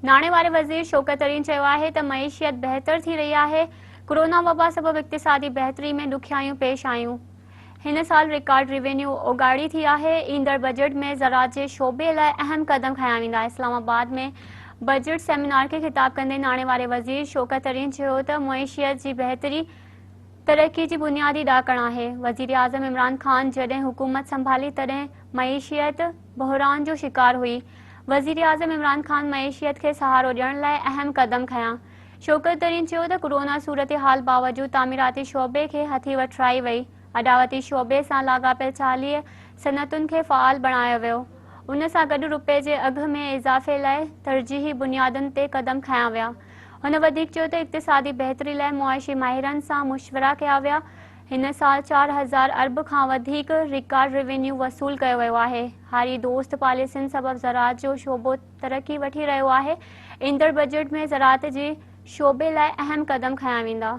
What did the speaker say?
ناڻي واري وزير شوڪت ترين چيو آهي ته معيشيت بهتر ٿي رهي آهي، ڪورونا وبا سبب اقتصادي بهتري ۾ ڏکيائيون پيش آيون، هن سال رڪارڊ ريونيو اوڳاڙي ٿي آهي، ايندڙ بجيٽ ۾ زراعت جي شعبي لاء اهم قدم کنيا ويندا. اسلام آباد ۾ بجيٽ سيمينار کي خطاب ڪندي ناڻي واري وزير شوڪت ترين چيو ته معيشيت جي بهتري ترقي جي بنيادي ڏاڪڻ آهي، وزيراعظم عمران خان جڏهن حڪومت سنڀالي تڏهن معيشيت بحران جو شڪار هئي، وزيراعظم عمران خان معيشيت کي سهارو ڏيڻ لاء اهم قدم کنيا. شوڪت ترين چيو ته ڪورونا صورتحال باوجود تعميراتي شعبي کي هٿي وٺرائي وئي، اڏاوتي شعبي سان لاڳاپيل 40 صنعتن کي فعال بڻايو ويو، ان سان گڏ رپئي جي اگهه ۾ اضافي لاء ترجيحي بنيادن تي قدم کنيا ويا. هن وڌيڪ چيو ته اقتصادي بهتري لاء معاشي ماهرن سان مشورا ڪيا ويا، هن سال 4000 ارب کان وڌيڪ رڪارڊ روينيو وصول ڪيو ويو آهي، هاري دوست پاليسين سبب زراعت جو شعبو ترقي وٺي رهيو آهي، ايندڙ بجيٽ ۾ زراعت جي شعبي لاء اهم قدم کنيا ويندا.